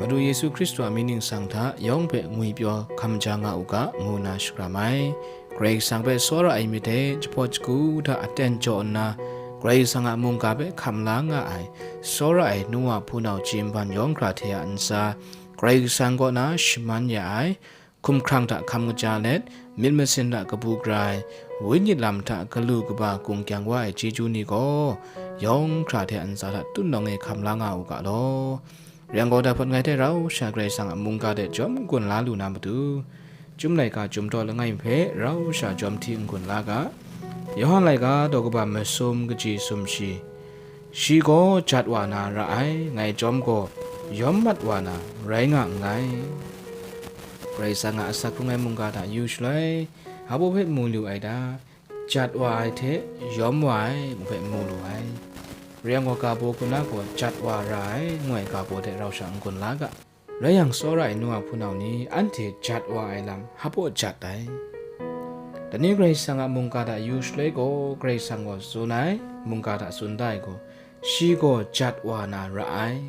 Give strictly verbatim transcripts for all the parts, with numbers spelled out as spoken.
Madu Yesu Hkristu a mying ningsang hta yawng hpe ngwipyaw hkam ja nga u ga, ngu nna shakram ai. Karai Kasang hpe tsawra ai myit hte jahpawt shagu hta aten jaw nna, Karai Kasang a mungga hpe hkam la nga ai, tsawra ai nu wa hpunau chyeju yawng hkra hte a ntsa, Karai Kasang kaw na shaman ya ai, hkumhkrang hta hkam kaja let, myit masin hta kabu gara ai, wenyi lam hta galu kaba gung kyang wa ai chyeju ni gaw, yawng hkra hte a ntsa hta tutnawng e hkam la nga u ga law. Rai yang gaw, dai hpawt ngai hte rau sha Karai Kasang a mungga de jawm n-gun la lu na matu, Chyum laika Chyum daw langai mi hpe rau sha jawm hti n-gun la ga. Yawhan laika daw kaba masum kaji sumshi, shi gaw jat wa na ra ai, ngai chyawm gaw yawm mat wa na rai nga nngai. Karai Kasang a asak hkrung ai mungga hta yu shaloi, hpa baw hpe mu lu ai ta? Jat wa ai hte yawm wa ai ngu hpe mu lu ai. Rai yang gaw, ga baw hku na gaw jat wa ra ai, ngu ai ga baw hte rau sha n-gun la ga. Rai yang, tsawra ai nu wa hpunau ni, anhte jat wa ai lam hpa baw jat ai. Dai ni Karai Kasang a mungga hta yu shaloi gaw, Karai Kasang gaw tsun ai, mungga hta tsun da ai gaw, shi gaw jat wa na ra ai.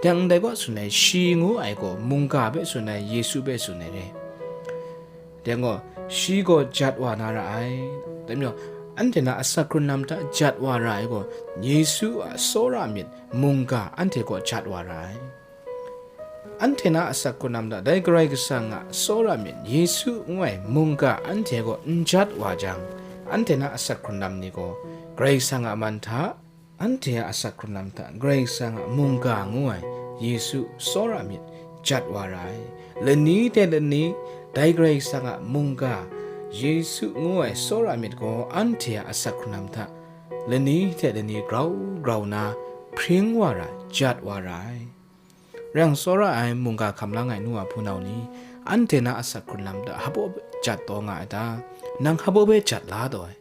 Dang ndai gaw tsun ai, shi ngu ai gaw mungga hpe tsun ai, Yesu hpe tsun ai re. Dang gaw, shi gaw jat wa na ra ai. Dai majaw, anhte na asak hkrun lam hta jat wa ra ai gaw, Yesu a tsawra myit mungga anhte kaw jat wa ra ai. Anhte na asak hkrun lam hta dai Karai Kasang a tsawra myit Yesu ngu ai mungga anhte kaw n jat wa jang, anhte na asak hkrun lam ni gaw Karai Kasang a man hta, anhte a asak hkrun lam hta Karai Kasang a mungga ngu ai Yesu tsawra myit jat wa ra ai. Lani hte lani dai Karai Kasang a mungga Yesu ngu ai tsawra myit gaw anhte a asak hkrun lam hta lani hte lani grau grau na hpring wa ra, jat wa ra ai. Rai yang, tsawra ai mungga hkam lang ai nu wa hpunau ni, anhte na asak hkrun lam hta hpa baw jat taw nga ai ta? Nang hpa baw hpe jat la taw ai?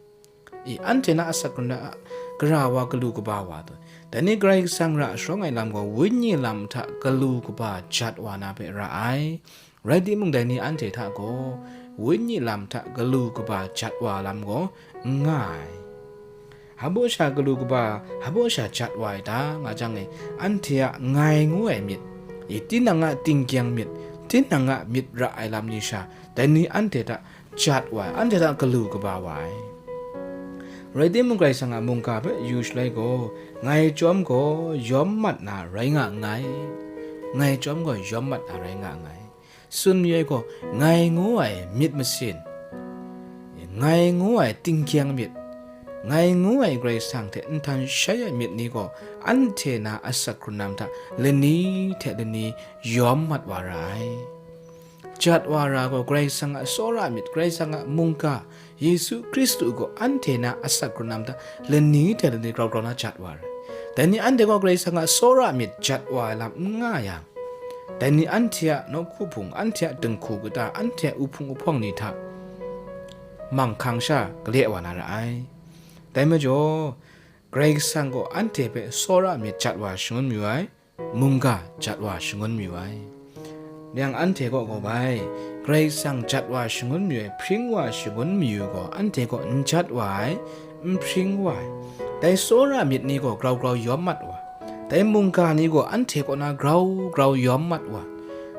I, anhte na asak hkrun lam hta gara wa, galu kaba wa taw ai? Dai ni Karai Kasang ra sharawng ai lam gaw, wenyi lam hta galu kaba jat wa na hpe ra ai. Rai timung, dai ni anhte hta gaw, wenyi lam hta galu kaba jat wa lam gaw n nga ai. Hpa baw sha galu kaba, hpa baw sha jat wa ai ta, nga jang e, anhte a ngai ngu ai myit, i, tinang a tinggyang myit, tinang a myit ra ai lam ni sha, dai ni anhte hta jat wa ai, anhte hta galu kaba wa ai. Rai timung, Karai Kasang a mungga hpe yu shaloi gaw, ngai chyawm gaw yawm mat na rai nga nngai, ngai chyawm gaw yawm mat na rai nga nngai. Tsun mayu ai gaw, ngai ngu ai myit masin, ngai ngu ai tinggyang myit, ngai ngu ai Karai Kasang hte nhtan shai ai myit ni gaw, anhte na asak hkrun lam hta lani hte lani yawm mat wa ra ai. Jat wa ra gaw, Karai Kasang a tsawra myit, Karai Kasang a mungga, Yesu Hkristu gaw anhte na asak hkrun lam hta lani hte lani grau grau na jat wa ra ai. Dai ni anhte gaw Karai Kasang a tsawra myit jat wa ai lam n nga yang, dai ni anhte a nawku hpung, anhte a dinghku kata, anhte a uhpung uhpawng ni hta manghkang sha gale wa na ra ai. Dai majaw, Karai Kasang gaw anhte hpe tsawra myit jat wa shangun mayu ai, mungga jat wa shangun mayu ai. Yang anhte kaw gaw bai, Karai Kasang jat wa shangun mayu ai, hpring wa shangun mayu gaw, anhte kaw n jat wa ai, n hpring wa ai. Dai tsawra myit ni gaw grau grau yawm mat wa, dai mungga ni gaw anhte kaw na grau grau yawm mat wa.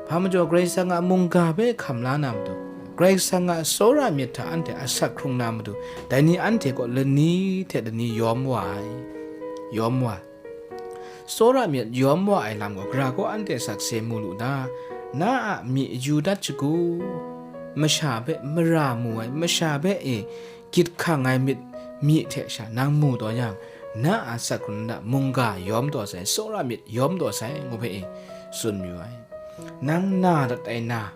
Hpa majaw, Karai Kasang a mungga hpe hkam la na matu, Karai Kasang a tsawra myit hta anhte asak hkrung na matu, dai ni anhte kaw lani hte lani yawm wa ai, yawm wa ai. Tsawra myit yawm wa ai lam gaw, gara gaw anhte sakse mu lu da, na a myi yu dat shagu, masha hpe mara mu ai, masha hpe e gyit hkang ai myit myi hte sha nang mu taw yang, na a asak hkrun lam hta mungga yawm taw sai, tsawra myit yawm taw sai, ngu hpe e tsun mayu ai. Nang na dat ai na,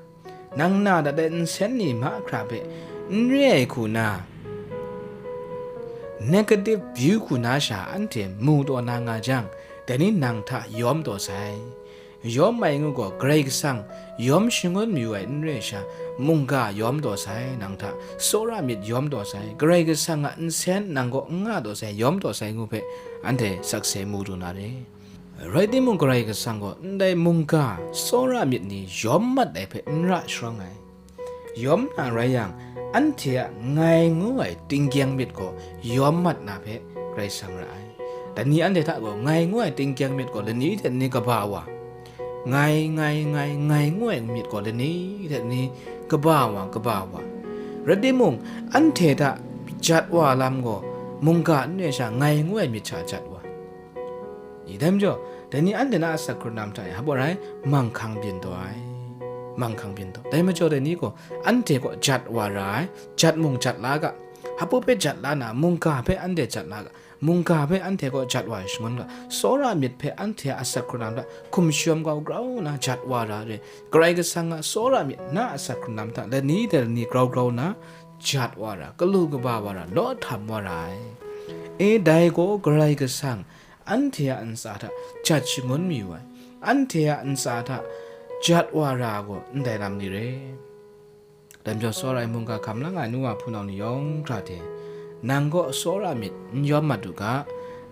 nang na dat ai nsen ni mahkra hpe n re ai hku na, negative view hku na sha anhte mu taw na nga jang, dai ni nang hta yawm taw sai. Yawm ai ngu gaw, Karai Kasang yawm shangun mayu ai n re sha, mungga yawm taw sai, nang hta tsawra myit yawm taw sai, Karai Kasang a nsen nang kaw n nga taw sai, yawm taw sai ngu hpe anhte sakse mu du na re. Rai timung, Karai Kasang gaw ndai mungga tsawra myit ni yawm mat ai hpe n ra sharawng ai. Yawm na rai yang, anhte a ngai ngu ai tinggyang myit gaw yawm mat na hpe Karai Kasang ra ai. Dai ni anhte hta gaw ngai ngu ai tinggyang myit gaw lani hte lani kaba wa, ngai, ngai, ngai, ngai ngu ai myit gaw lani hte lani kaba wa, kaba wa. Rai timung, anhte hta jat wa lam gaw mungga n re sha, ngai ngu ai myit sha jat wa. I dai majaw, dai ni anhte na a asak hkrung lam hta e, hpa rai, manghkang byin taw ai. Manghkang byin taw. Dai majaw dai ni gaw, anhte kaw jat wa ra ai, jat mung jat la ga, hpa hpe jat la na, mungga hpe anhte jat la ga, mungga hpe anhte kaw jat wa ai shangun ga, tsawra myit hpe anhte a asak hkrung lam hta hkum shayawm kau grau nna jat wa ra re, Karai Kasang a tsawra myit na a asak hkrung lam hta lani dai lani grau grau nna jat wa ra, galu kaba wa ra, law htam wa ra ai. E, dai gaw Karai Kasang anhte a ntsa hta jat shangun mayu ai, anhte a ntsa hta jat wa ra gaw ndai lam ni re. Dai majaw tsawra ai mungga hkam la nga ai nu wa hpunau ni yawng hkra hte, nang gaw tsawra myit n yawm mat u ga,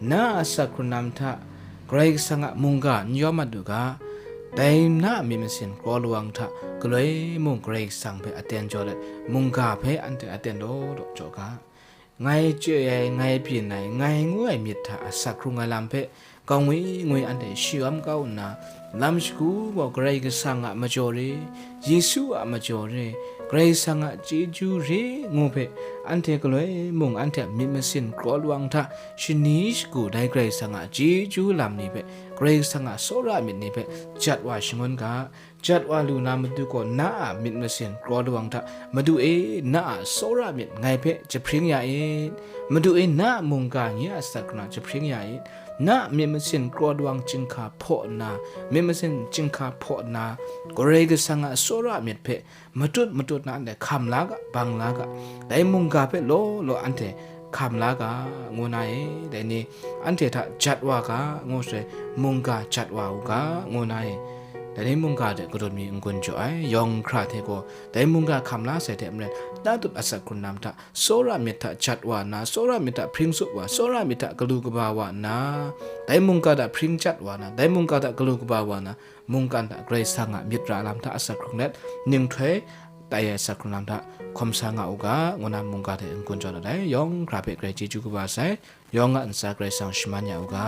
na a asak hkrung lam hta Karai Kasang a mungga n yawm mat u ga, dai na a myit masin kraw lawang hta galoi mung Karai Kasang hpe aten jaw let, mungga hpe anhte aten law law jaw ga. Ngai chye ai, ngai byin ai, ngai ngu ai myit hta a asak hkrung ai lam hpe, kau ngwi ngwi anhte shayawm kau nna, lam shagu gaw Karai Kasang a majaw re, Yesu a majaw re, Karai Kasang a chyeju re ngu hpe, anhte galoi mung anhte a myit masin kraw lawang hta shani shagu dai Karai Kasang a chyeju lam ni hpe, Karai Kasang a tsawra myit ni hpe jat wa shangun ga, jat wa lu na matu gaw na a myit masin kraw lawang hta, Madu e, na a tsawra myit ngai hpe jahpring ya it. Madu e, na a mungga nye a asak hkrung lam jahpring ya it. Na a myit masin kraw lawang chyinghka hpaw nna, myit masin chyinghka hpaw nna, Karai Kasang a tsawra myit hpe matut matut na anhte hkam la ga, bang la ga, dai mungga hpe law law anhte hkam la ga, ngu na e, dai ni anhte hta jat wa ga, ngu shaloi, mungga jat wa u ga, ngu na e, dai ni mungga hte kadun mi n-gun jaw ai, yawng hkra hte gaw, dai mungga hkam la sai hte maren, na tut asak hkrung lam hta, tsawra myit hta jat wa nna, tsawra myit hta hpring tsup wa, tsawra myit hta galu kaba wa nna, dai mungga hta hpring jat wa nna, dai mungga hta galu kaba wa nna, mungkan hta Karai Kasang a myit ra lam hta asak hkrung let, ninghtoi tai ai asak hkrung lam hta hkawm sa nga u ga, ngu na mungga hte n-gun jaw dat ai, yawng hkra hpe grai chyeju kaba sai, yawng a ntsa Karai Kasang shaman ya u ga.